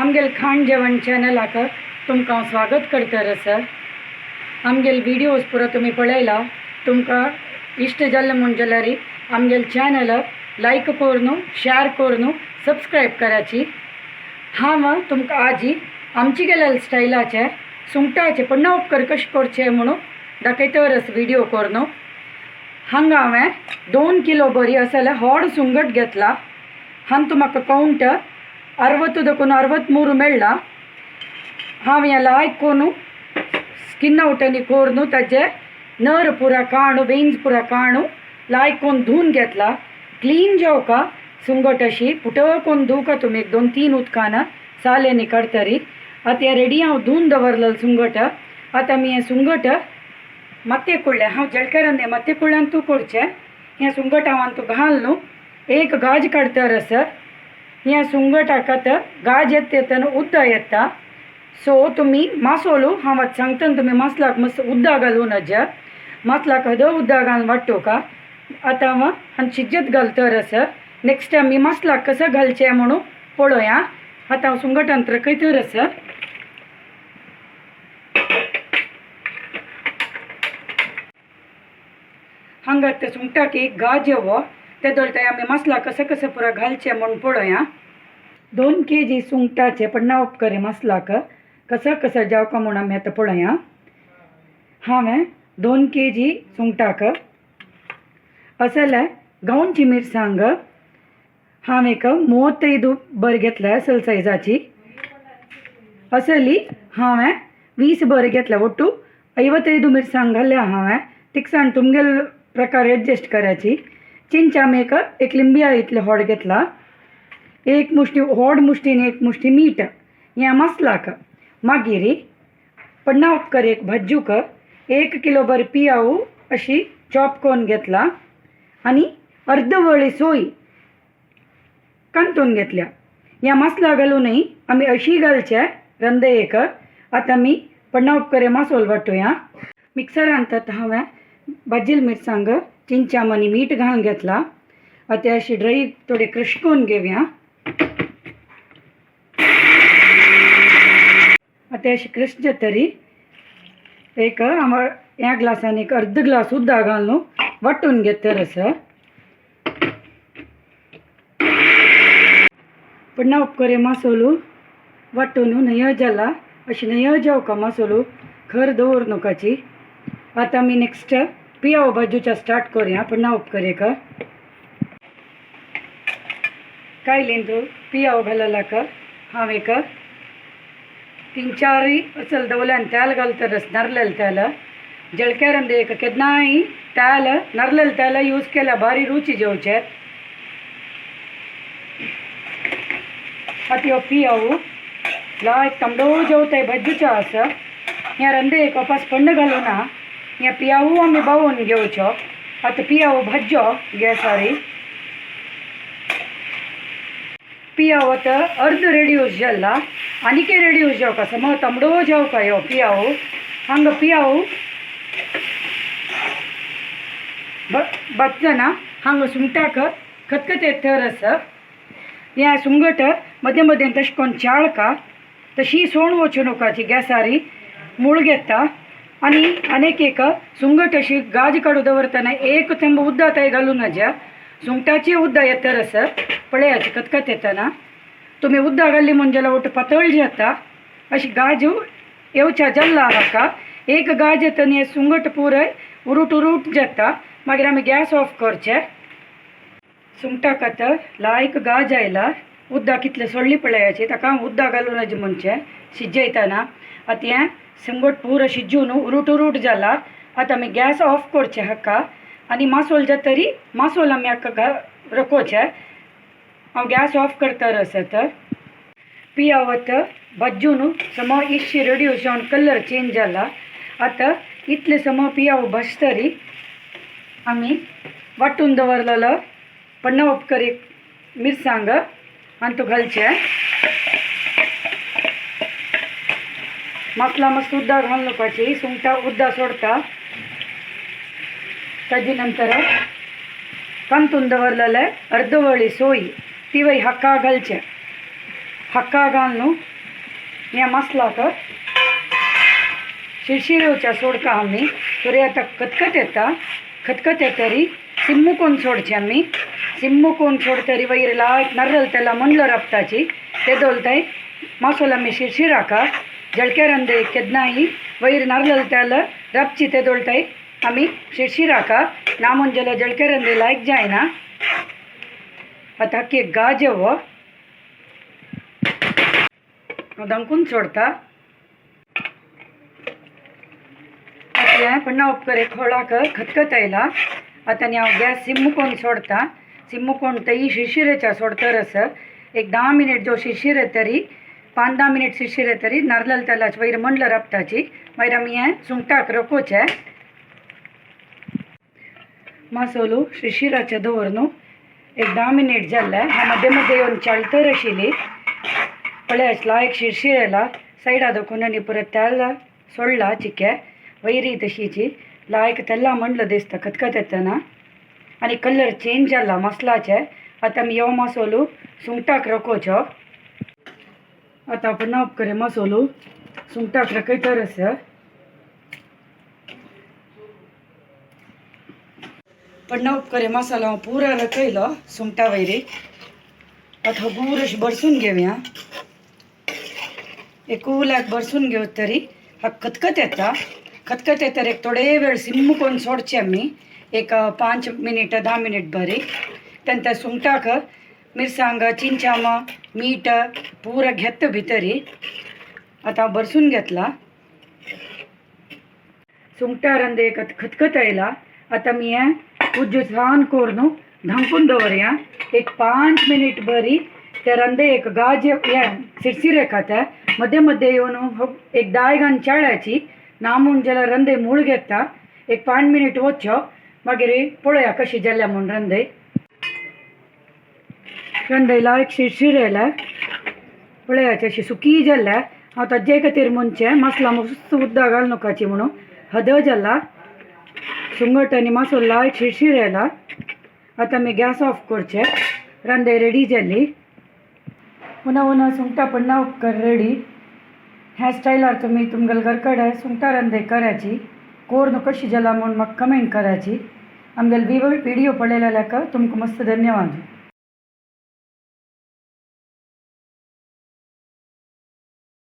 आमगेल खाण जेवण चॅनलाक तुमकां स्वागत करता सर। आमगेल व्हिडियोज पुरो तुमी पळयला, तुमकां इश्ट जाल्लें म्हूण जाल्यार आमगेल चॅनल लायक करून शेअर करून सबस्क्रायब कराची। हांव तुमकां आजी आमची गेलेले स्टायलाचे सुंगटाचे पण्णा उपकर कशें करचें म्हणून दाखयतरस व्हिडियो करून। हांगा हांवें 2 किलो बरी असें होड सुंगट घेतला। हांतू म्हाका कावंट 60 देखून 63 मेळ्ळा। हांव हें लायक करून स्किन आवट आनी करून ताजे नर पुरा काणू वेन्स पुरा काणू लायक करून धुवन घेतला। क्लीन जावका सुंगट अशी पुटक करून धुवका तुमी 1 2 3 उदकान साल्यांनी काडटरी। आतां हें रेडी हांव धुवन दवरलें सुंगट। आतां आमी हें सुंगट मात्ये कुळ्ळें हांव जळकेरान मात्ये कुळ्ळ्यान तूं करचें। हें सुंगट हांव तूं घाल न्हू एक गाज काडतर सर। हें सुंगटाक आतां गाज येता येतना उदक येता। सो तुमी मासोलू हांव आतां सांगता तुमी मासलाक मस्त उदक घालूं नज, मासलाक हद उदक घालून वांटोवका। आतां हांव आनी शिजत घालतर सर। नेक्स्ट आमी मासलाक कसो घालचें म्हणून पळोवया। आतां हांव सुंगटान रखयतर सर। हांगा ते सुंगटाक एक गाज येवो ते दळटाय आमी मसाला कसो कसो पुरा घालचें म्हूण पळोवया। 2 के जी सुंगटाचे पन्ना उपकरी मसालाक कसो कसो जावका म्हूण आमी आतां पळोवया। हांवें 2 के जी सुंगटाक असले गांवची मिरसांग हांवें एक 35 बर घेतल्या असल सायजाची। असली हांवें 20 बर घेतल्या, ಒಟ್ಟು 55 मिरसांग घातल्या हांवें। तिकसाण तुमगेल प्रकार एडजस्ट करायची। चिंचा आमी एक लिंबिया इतले होड घेतला। एक मुष्टी होड मुष्टीन एक मुष्टी मीठ ह्या मसलाक। मागीर पन्ना उपकर एक भाजूक 1 किलो भर पियाव अशी चॉप करून घेतला आनी अर्द वळी सोय कांतून घेतल्या। ह्या मसला घालूनय आमी अशी घालचे रंदयेक। आतां आमी पन्ना उपकरे मसोल वांटूया। मिक्सरांत आतां हांवें भाजील मिरसांग चिंचाम आनी मीठ घालून घेतला। आतां अशी ड्राय थोडी क्रश करून घेवया। आतां अशी क्रश जातरी एक हांव ह्या ग्लासान एक अर्द ग्लास उदक घालून वांटून घेतर आसा। पन्ना उपकरे मसोलू वांटून न्हय जाला अशी न्हय जावका मसोलू खर दवर नकाची। आतां आमी नेक्स्ट पियाव भाजूच्या स्टार्ट करूया। पन्ना उपकरेक कायलीन तूं पियाव घाललाक हांव एक 3 4 असल दवल्यान तेल घालतरस नारलेल तेल। जळकेरान एक केन्नाय तेल नारलेल तेल यूज केल्यार भारी रुची जेवचें। आतां ह्यो पियाव लायक तांबडो जेवताय भाजूचो आसा। ह्या रंदे एक वापास पण्ण घालूं ना, ह्या पियावू आमी बावून घेवचो। आतां पियाव भाजचो गॅसार। पियाव आतां अर्द रेडियूस जाला आनीकय रेडियूस जावका समज तांबडो जावका ह्यो पियाव। हांगा पियाव भाजतना हांगा सुंगटाक खतखतें थर आसा। ह्या सुंगट मदें मदें तशें करून चाळका तशी सोण वचूं नकाची गॅसारी मूळ घेता। आनी आनीक एक सुंगट अशी गाज काडून दवरतना एक थेंब उदक थंय घालूं नजा, सुंगटाची उदक येता आसर पळयाची खतखत येतना तुमी उदक घाली म्हूण जाल्यार वट पातळ जाता। अशी गाज येवच्या जल्ला हाका एक गाज येतना हें सुंगट पुराय उरूट उरूट जाता। मागीर आमी गॅस ऑफ करचें। सुंगटाक आतां लायक गाज आयला, उदक कितलें सोडली पळयाची ताका उदक घालूं नज म्हणचें शिजयतना। आतां हें सुंगट पुरो शिजून उरूट उरूट जाला। आतां आमी गॅस ऑफ करचें हाका आनी मासोल जातरी मासोल आमी हाका रकोवचें। हांव गॅस ऑफ करता आसा। तर पियाव आतां भाजून सम इश्शी रेडियूस जावन कलर चेंज जाला। आतां इतले सम पियाव भाजतरी आमी वांटून दवरलेलो पन्ना उपकरी मिरसांग आनी तो घालचें। मसला मस्त उदक घालून नुकाची सुंगटां उदक सोडता। ताजे नंतर कांतून दवरलेले अर्दवळी सोय तिवय हाका घालचें। हाका घालून ह्या मसलाक शिरशिरेवच्या सोडका आमी तरी आतां खतखत येता. खतखत येतरी सिम्मू कोण सोडचे आमी. सिम्मू कोण सोडतरी वयर लायक नारल तेला मंडलो राबताची ते दवरताय मसालो आमी शिरशिराका जळक्या रंदे केन्नाय वयर नारल तेल राबची ते दवरताय आमी शिरशिराका ना म्हणजे जळक्या रंदे लायक जायना. आतां एक गाज येवो दमकून सोडता. आतां पन्ना उपकर खोळाक खतखत आयला. आतां आनी हांव गॅस सिम्मू कोण सोडता. सिम्मू कोण तई शिरशिरेच्या सोडतर एक 10 मिनिट जो शिरशिर येतरी 5-10 मिनिट शिरशिर येतरी नारल तेलाच वयर मंडल राबताची. मागीर आमी हें सुंगटाक रकोवचें. मसालो शिरशिराचे दवर न्हू एक 10 मिनिट जाल्ले. हांव मध्ये मध्ये येवन चाळतर आशिल्ली. पळय लायक शिरशिर येला सायडा दाखोवन आनी परत तेल सोडला चिके वयरी तशीची लायक तेल्ला म्हणलं दिसता खतखत येतना आनी कलर चेंज जाला मसलाचे. आतां आमी यो मसालो सुंगटाक रकोवचो. आतां पुन्हा उपकरे मसालो सुंगटाक रकयतर आसा. पन्ना उपकरे मसालो हांव पुरा रकयलो सुंगटा वयरी. आतां हगूर अशें भरसून घेवया. एक उल्याक भरसून घेवत तरी हा खतखत येता. खतखत येतर एक थोडे वेळ सिम्मू करून सोडचे आमी एक 5 मिनिट 10 मिनिट बरी. तेन्ना सुंगटाक मिरसांग चिंचाम मीठ पुरा घेत भितरी. आतां भरसून घेतला. सुंगटा रंदे एक खतखत आयला. आतां आमी हें उज्जू सान करून धांपून दवरया एक 5 मिनिट बरी. ते रंदे एक गाज हें सिरसिरे खाता. मध्ये मध्ये येवन एक दाय घालून चाळ्याची ना म्हूण जाल्यार रंदे मूळ घेता. एक 5 मिनिट वच्चो मागीर पळोवया कशी जाल्या म्हूण रंदे. रंदे लायक शिरशिर येयल्या पळयाची अशी सुकी जाल्या. हांव ताजे खातीर म्हणचें मसला मस्त उदक घाल नकाची म्हणून हद जाला. सुंगट आनी मसालो लायक शिरशिर येयला. आतां आमी गॅस ऑफ करचे. रंदे रेडी जाली. पुन्हा पुन्हा सुंगटां पन्ना उपकर रेडी. ह्या स्टायलार तुमी तुमगेले घर कडेन सुंगटां रंदे करायची कोर कशी जाला म्हूण म्हाका कमेंट करायची. आमगेले व्हिडिओ पळयलेल्याक तुमकां मस्त धन्यवाद.